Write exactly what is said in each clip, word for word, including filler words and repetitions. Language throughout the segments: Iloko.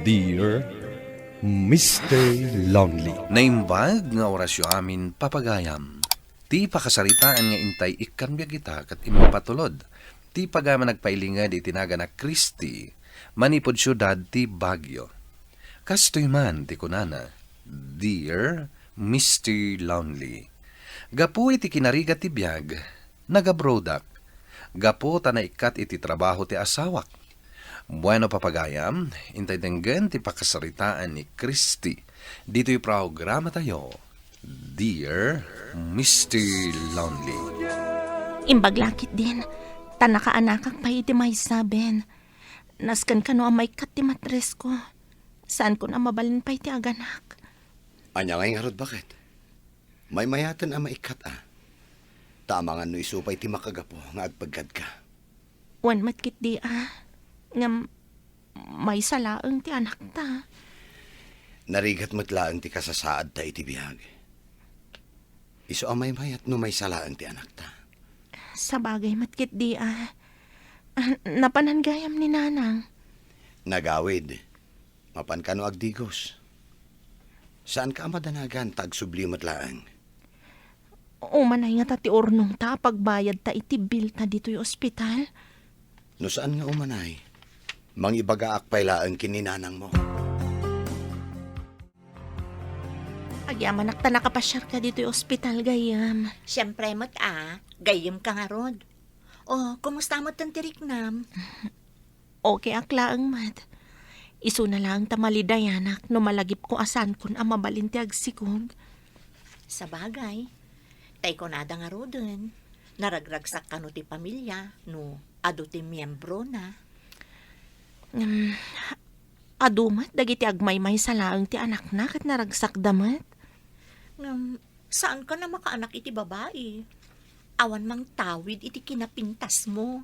Dear Mister Lonely. Naimbag nga orasyo amin, papagayam. Ti pakasaritaan nga intay ikkan biag ita ket impatulod ti pagayam a nagpailinged iti nagan a Christy manipud siudad ti Baguio. Kastoy man ti kunana, "Dear Mister Lonely, gapu iti kinarigat ti biag, nagabrodak. Gapu ta naikkat iti trabaho ti asawak." Bueno, papagayam, intay denggen ti pakasaritaan ni Christy ditoy programatayo, Dear Mister Lonely. Imbag la ketdin, ta nakaanakak pay iti maysa, Ben. Nasken kano a maikkat ti matrisko. Saankon a mabalin pay ti aganak. Ania ngay ngarud, baket? Maymayaten a maikkat a. Ta amangan no isu pay ti makagapu nga agpeggad ka. Wen met ketdi a, ngem maysa laeng ti anakta. Narigat met laeng ti kasasaadta iti biag. Isu a maymayat no maysa laeng ti anakta. Sabagay met ketdi a. Ah, napanan gayam ni Nanang? Nagawid. Mapan kano agdigos. Saanka a madanagan ta agsubli met laeng. Umanay ngata ti urnongta a pagbayadta iti bilta ditoy ospital? No saan nga umanay, mangibagaak pay laeng ken ni nanangmo. Agyamanak ta nakapasiarka ditoy ospital, gayyem. Siempre met a, gayyemka ngarud. O, kumusta met ti riknam? Okay ak laeng met. Isuna laeng ta malidayanak no malagipko a saankon a mabalin ti agsikog. Sabagay, tay kunada ngaruden, naragragsak kano ti pamilia no adu ti miembrona. Ngem, adu met dagiti agmaymaysa laeng ti anakna ket naragsakda met. Ngem, saankan a makaanak iti babai. Awan mangtawid iti kinapintasmo.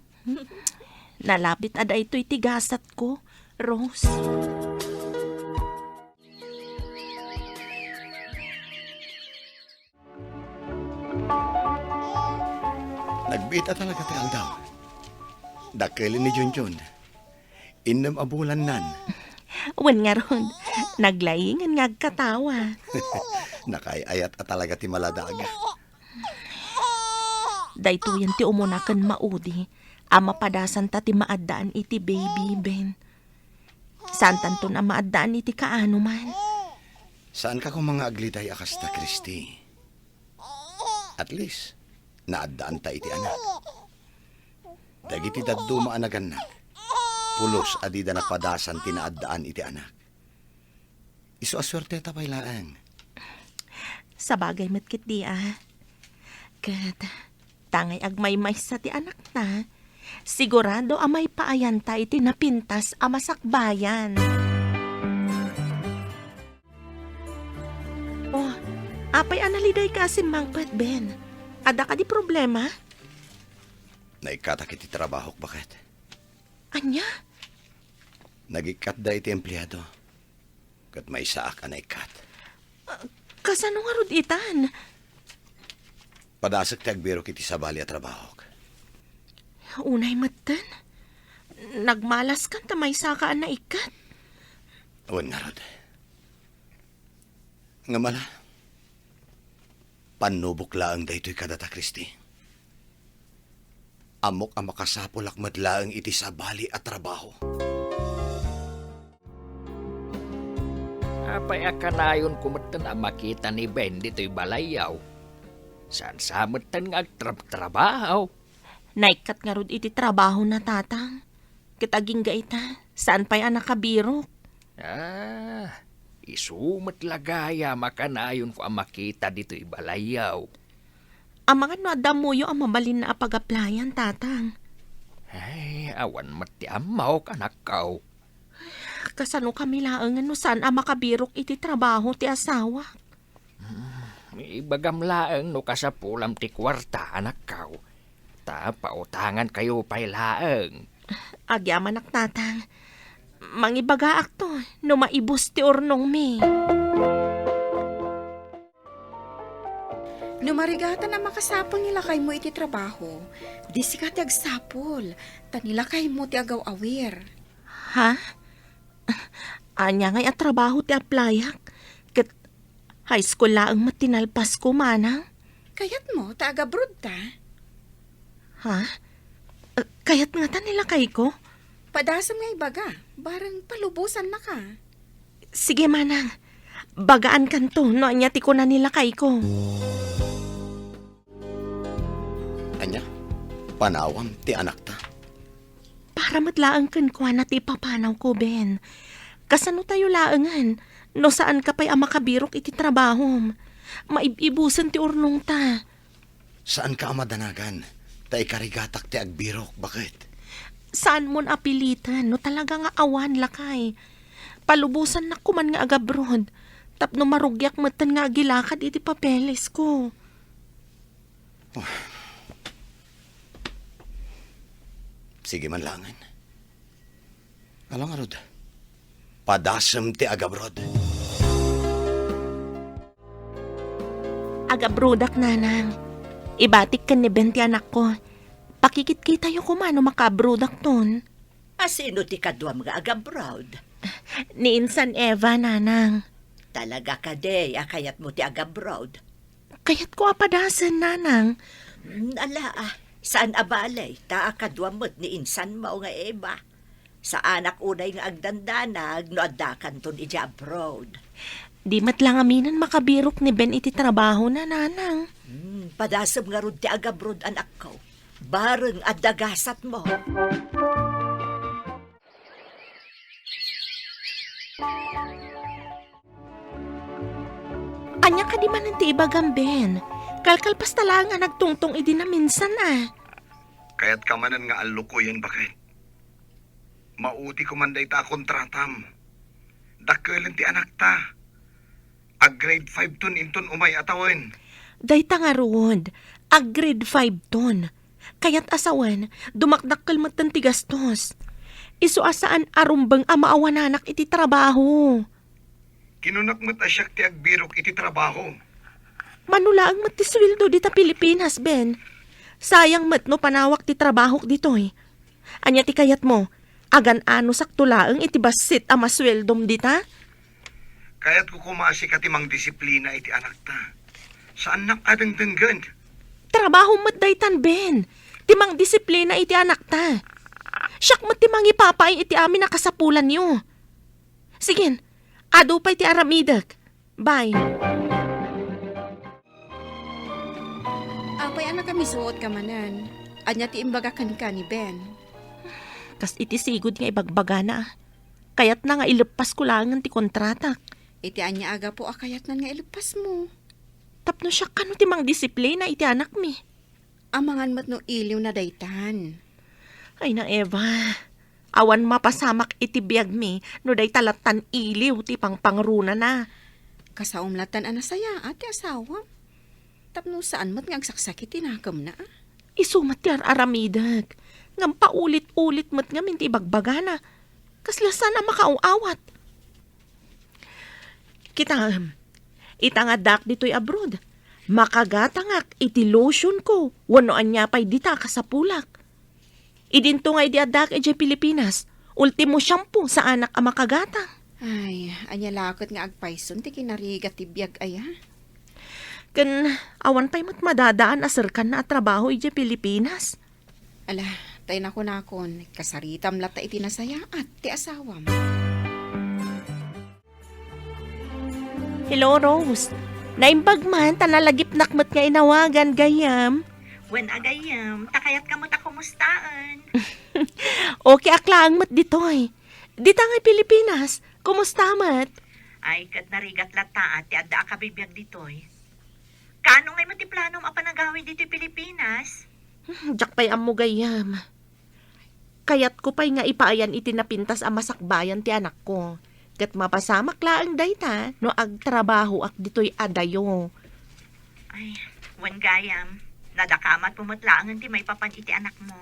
Nalabit a daytoy ti gasatko, Rose. Nagbiit a talaga ti aldaw. Dakkel ni Junjun. Innem a bulannan. Wen ngarud, naglaingen nga agkatawa. Nakaay-ayat a talaga ti maladaga. Daytoyen ti umuna ken maudi a mapadasanta ti maaddaan iti baby, Ben. Saantanton a maaddaan iti kaano man. Saanka koma nga agliday a kasta, Christy. At least, naaddaanta iti anak. Dagiti dadduma a nagannak, pulos a dida napadasan ti naaddaan iti anak. Isu a suerteta pay laeng. Sabagay met ketdi a. Ket, tangay agmaymaysa ti anakna, sigurado a maipaayanta iti napintas a masakbayan. Oh, apay a nalidayka a simmangpet, Ben? Adda kadi problema? Naikkatak iti trabahok, baket. Ania? Nagikkatda iti empleado. Ket maysaak a naikkat. Ah, kasano ngarud itan? Padasek ti agbirok iti sabali a trabahok. Unay metten? Nagmalaskan ta maysaka a naikkat? Wen ngarud. Ngem ala, pannubok laeng daytoy kadata, Christy. Ammok a makasapulak met laeng iti sabali a trabaho. Apay a kanayonko metten a makita ni Ben ditoy balayyo? Saan sa metten nga agtrabtrabaho? Naikkat ngarud iti trabahona, Tatang. Ket agingga ita, saan pay a nakabirok. Ah, isu met la gayam a kanayonko a makita ditoy balayyo. Amangan no adda ammoyo a mabalinna a pag-applyan, Tatang. Ay, awan met ti ammok, anakko. Kasano kami laengen no saan a makabirok iti trabaho ti asawak? Hmm, ibagam laeng no kasapulam ti kuarta, anakko. Ta pautangankayo pay laeng. Agyamanak, Tatang. Mangibagaakto no maibus ti urnongmi. No marigatan a makasapul ni lakaymo iti trabaho, di sika ti agsapul, ta ni lakaymo ti agaw-awir. Ha? Ania ngay a trabaho ti applyak? Ket high school laeng met ti nalpasko, manang. Kayatmo ta agabroad ta? Ha? Eh, kayat ngata ni lakayko? Padasem nga ibaga, bareng palubosannaka. Sige, manang. Bagaankanto no ania ti kuna ni lakayko. Ania? Panawam ti anakta? Para met laeng kenkuana ti ipapanawko, Ben. Kasano tayo laengen no saanka pay a makabirok iti trabahom? Maib-ibusen ti urnongta. Saanka a madanagan ta ikarigatak ti agbirok, baket? Saanmon a piliten no talaga nga awan, lakay. Palubosannak koman nga agabroad tapno marugiak metten nga agilakad iti papelesko. Sige man laengen. Ala ngarud, padasem ti agabroad. Agabroadak, nanang. Ibatik ken ni Ben ti anakko. Pakikitkitayo koma no makaabroadakton. A sino ti kaduam nga agabroad? Ni Insan Eva, nanang. Talaga kadi a kayatmo ti agabroad? Kayatko a padasen, nanang. Mm, ala, ah, saan a bale, ta a kaduam met ni insanmo nga Eva. Saanak unay nga agdandanag no addakanton idiay abroad. Di met la ngaminen makabirok ni Ben iti trabahona, nanang. Hmm, padasem ngarud ti agabroad, anakko. Bareng adda gasatmo. Ania kadi manen ti ibagam, Ben? Kalkalpasta laeng a nagtungtong idi naminsan, a. Kayatka manen nga allukoyen, baket? Maudi koman dayta a kontratam. Dakkelen ti anakta. Ag-grade five ton inton umay a tawen. Dayta ngarud, ag-grade five ton. Kayat a sawen, dumakdakkel metten ti gastos. Isu a saan a rumbeng a maawananak iti trabaho. Kinunak met a siak ti agbirok iti trabaho. Mano laeng met ti sueldo dita Pilipinas, Ben? Sayang met no panawak ti trabahok ditoy. Ania ti kayatmo? Agan-anosakto laeng iti bassit a masueldom dita? Kayatko koma a sika ti mangdisiplina iti anakta. Saannak a dengdenggen. Trabaho met daytan, Ben. Ti mangdisiplina iti anakta. Siak met ti mangipapaay iti amin a kasapulanyo. Sige, adu pay ti aramidek. Bye. Apay a nakamisuotka manen? Ania ti imbaga kenka ni Ben? Kas iti sigud nga ibagbagana. Kayatna nga ileppasko laengen ti kontratak. Iti ania a gapu a kayatnan nga ileppasmo? Tapno siak kano ti mangdisiplina iti anakmi. Amangan met no iliwna daytan. Ay na, Eva. Awan mapasamak iti biagmi no dayta lattan iliw ti pangpangrunana. Kasaom lattan a nasayaat ti asawam. Tapno saan met nga agsaksakit ti nakemna, a. Isu met ti ar-aramidek. Ngem paulit-ulit met ngamin ti ibagbagana. Kasla saan a makaaw-awat. Kitaem, ita nga addaak ditoy abroad, makagatangak iti lotionko wenno ania pay dita a kasapulak. Idinto nga idi addaak idiay Pilipinas, ultimo shampoo saanak a makagatang. Ay, ania la ket nga agpayson ti kinarigat ti biag aya? Ken awan pay met madadaan a serkanna a trabaho idiay Pilipinas. Ala, tay nakunakon, kasaritam latta iti nasayaat ti asawam. Hello, Rose. Naimbag man ta nalagipnak met nga inawagan, gayyem. Wen a gayyem, ta kayatka met a kumustaen. Okay ak laeng met ditoy. Dita ngay Pilipinas, kumusta met? Ay, ket narigat latta ti adda a kabibiag ditoy. Kaano ngay met ti planom a panagawid ditoy Pilipinas? Hmm, diak pay ammo, gayyem. Kayatko pay nga ipaayan iti napintas a masakbayan ti anakko. Ket mapasamak laeng dayta no agtrabahoak ditoy adayo. Ay, wen gayyem, nadakamatmo met laengen ti maipapan iti anakmo.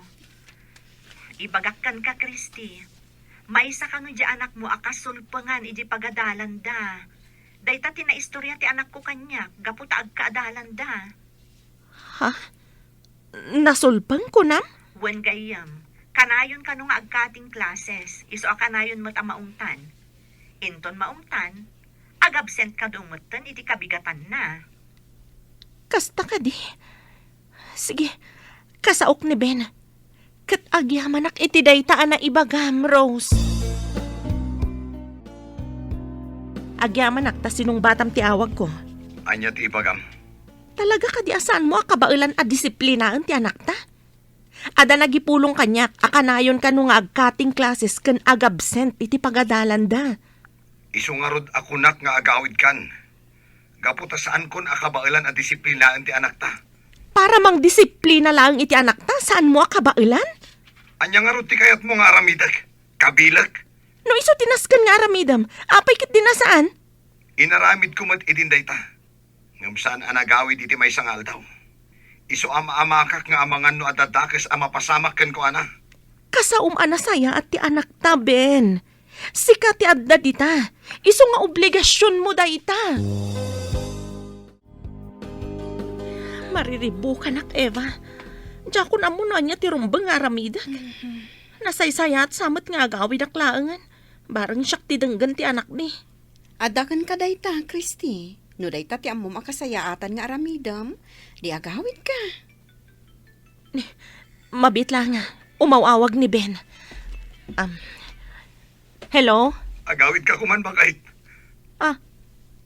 Ibagak kenka, Christy, maysa kano diay anakmo a kasulpengan idiay pagadalanda. Dayta ti naistorya ti anakko kaniak gapu ta agkaadalanda. Ha? Nasulpeng, kunam? Wen gayyem, kanayon kano nga ag-cutting classes, isu a kanayon met a maungtan. Inton maumtan, agabsent kano metten iti kabigatanna. Kasta kadi? Sige, kasaok ni Ben. Ket agyamanak iti dayta a naibagam, Rose. Agyamanak ta sinungbatam ti awagko. Ania ti ibagam? Talaga kadi a saanmo a kabaelan a disiplinaen ti anakta? Adda nagipulong kaniak a kanayon kano nga ag-cutting classes ken agabsent iti pagadalanda. Isu ngarud a kunak nga agawidkan. Gapu ta saankon a kabaelan a disiplinaen ti anakta. Para mangdisiplina laeng iti anakta, saanmo a kabaelan? Ania ngarud ti kayatmo nga aramidek? Kabilek? No isu ti nasken nga aramidem, apay ketdi a saan? Inaramidko met idin dayta. Ngem saan a nagawid iti maysa nga aldaw. Isu a maamakak nga amangan no adda dakes a mapasamak kenkuana. Kasaom a nasayaat ti anakta, Ben. Sika ti adda dita. Isu nga obligasionmo dayta. Mariribukanak, Eva. Diakon ammo no ania ti rumbeng nga aramidek. Mhm. Nasaysayaat sa met nga agawidak laengen. Bareng siak ti denggen ti anakmi. Adda kenka dayta, Christy. No dayta ti ammom a kasayaatan nga aramidem, di agawidka. Mabiit laeng. Umaw-awag ni Ben. Um, hello? Agawidka koma, baket. Ah,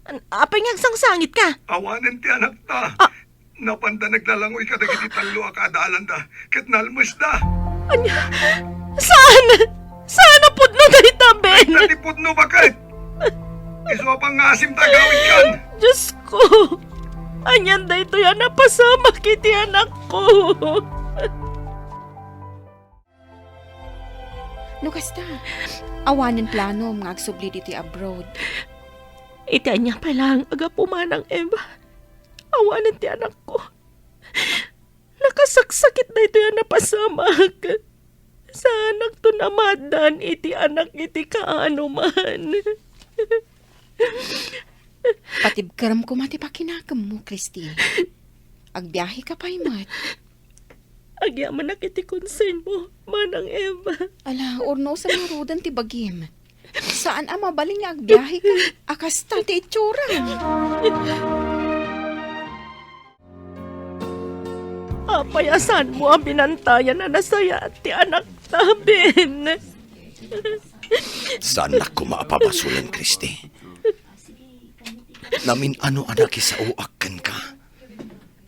an-, apay nga agsangsangitka? Awanen ti anakta. Ah, Napanda naglalangoy kadagiti tallo a kaadalanda, ket nalmesda. Ania? Saan? Saan a pudno dayta, Ben? Dayta ti pudno, baket. Isu a pangngasim ta agawidkan. Diosko, anian daytoy a napasamak iti anakko? No kasta, awanen planom nga agsubli ditoy abroad. Iti ania pay laeng a gapu, Manang Eva? Awanen ti anakko. Nakasaksakit daytoy a napasamak. Saanakton a maaddaan iti anak iti kaanoman. Patibkerem koma ti pakinakemmo, Christy. Agbiaheka pay met. Agyamanak iti concernmo, Manang Eva. Ala, urnosen ngaruden ti bagim. Saan a mabalin nga agbiaheka a kasta ti itsuram. Apay a saanmo a binantayan a nasayaat ti anakta, Ben? Saannak koma a pabasolen, Christy. Namin-ano a nakisaoak kenka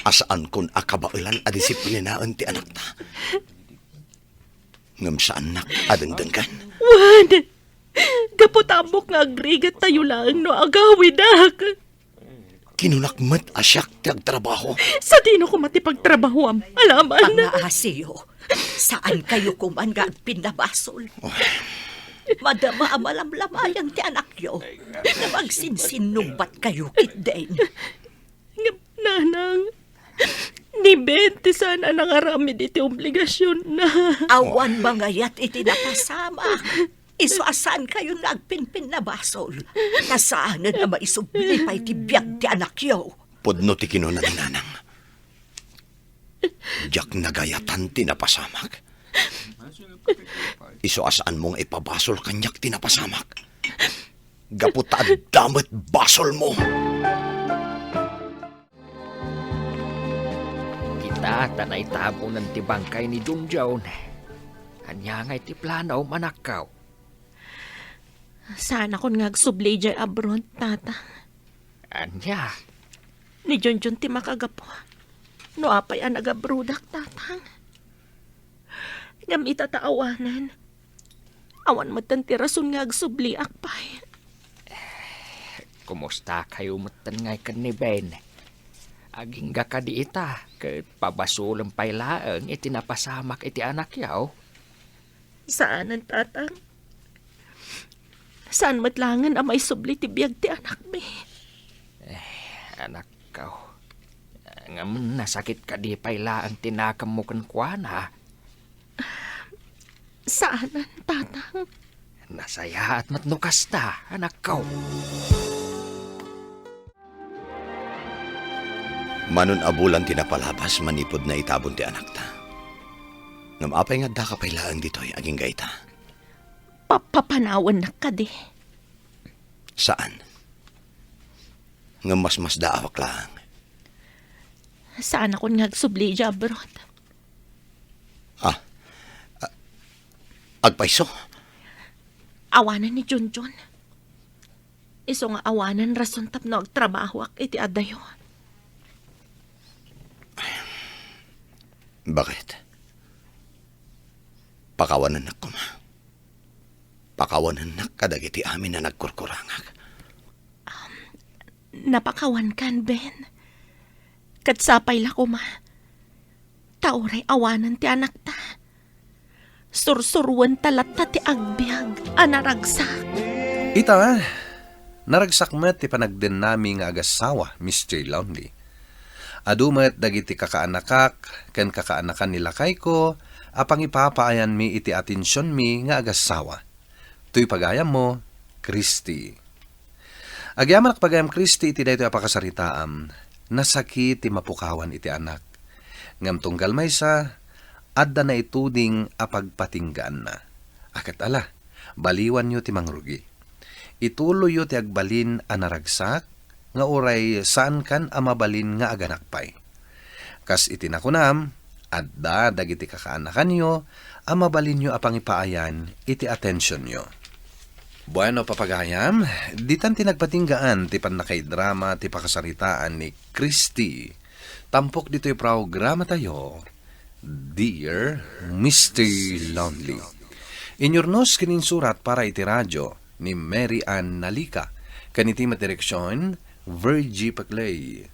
a saankon a kabaelan a disiplinaen ti anakta. Ngem saannak a dengdenggen. Wen, gapu ta ammok nga agrigat tayo laeng no agawidak. Kinunak met a siak ti agtrabaho. Sadino koma ti pagtrabahoam? Alaman. Pangaasiyo. Saankayo koman nga agpinnabasol. Oh. Madama a malamlamayan ti anakyo. Nga magsinsinnungbatkayo ketdin. Ngem, nanang, ni Ben ti saan a nangaramid iti obligasionna. Awan mangayat iti napasamak. Isu a saankayon nga agpinpinnabasol. Ta saanen a maisubli pay ti biag ti anakyo. Pudno ti kinuna ni nanang. Diak nagayatan ti napasamak. Isu a saanmo nga ipabasol kaniak ti napasamak. Gapu ta adda met basolmo. Kita ta naitabunen ti bangkay ni Junjun. Ania ngay ti planom, anakko? Saanakon nga agsubli idiay abroad, Tata. Ania? Ni Junjun ti makagapu. No apay a nagabrodak, Tatang. Ngem ita ta awanen. Awan metten ti rason nga agsubliak pay. Kumustakayo metten ngay ken ni Ben? Agingga kadi ita, ket pabasolem pay laeng iti napasamak iti anakyo? Saanen, Tatang. Saan met laengen a maisubli ti biag ti anakmi. Eh, anakko. Ngem nasakit kadi pay laeng ti nakemmo kenkuana? Saanen, Tatang. Nasayaat met no kasta, anakko. Manon a bulan ti napalabas manipud naitabon ti anakta. Ngem apay nga addaka pay laeng ditoy agingga ita? Papapanawennak kadi. Saan. Ngem masmasdaawak laeng. Saanakon nga agsubli idiay abroad. Ah, a-, agpayso? Awanen ni Junjun. Isu nga awanen rason tapno agtrabahoak iti adayo. Bakit? Pakawanennak koma. Pakawanennak kadagiti amin a nagkurkurangak. Napakawankan, Ben. Ket sapay la koma. Ta uray awanen ti anakta, sursuroenta latta ti agbiag a naragsak. Ita, naragsak met ti panagdennami nga agassawa, Mister Lonely. Adu met dagiti kakaanakak ken kakaanakan ni lakayko a pangipapaayanmi iti atensionmi nga agassawa. Toy pagayammo, Christy. Agyamanak pagayam, Christy, iti daytoy a pakasaritaam, nasakit ti mapukawan iti anak. Ngem tunggal maysa, adda naituding a pagpatinggaanna. A ket ala, baliwanyo ti mangrugi. Ituloyyo ti agbalin a naragsak, nga uray saankan a mabalin nga aganak pay. Kas iti nakunam, adda dagiti kakaanakanyo a mabalinyo a pangipaayan iti atensionyo. Bueno, papagayam, ditan ti nagpatinggaan ti pannakaidrama ti pakasaritaan ni Christy. Tampok ditoy programatayo, Dear Mister Lonely. Inyurnos ken insurat para iti radio ni Mary Ann Nalica, ken iti met direksion, Virgie Paclay.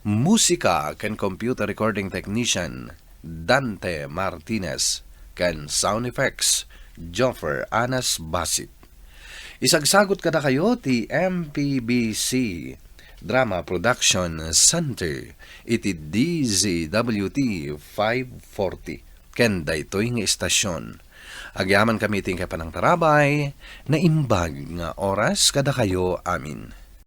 Musika ken computer recording technician, Dante Martinez, ken sound effects, Joffer Anas Basit. Isagsagut kadakayo ti M P B C Drama Production Center iti D Z W T five forty ken daytoy nga istasyon. Agyamankami iti inkay panangtarabay, naimbag nga oras kadakayo amin.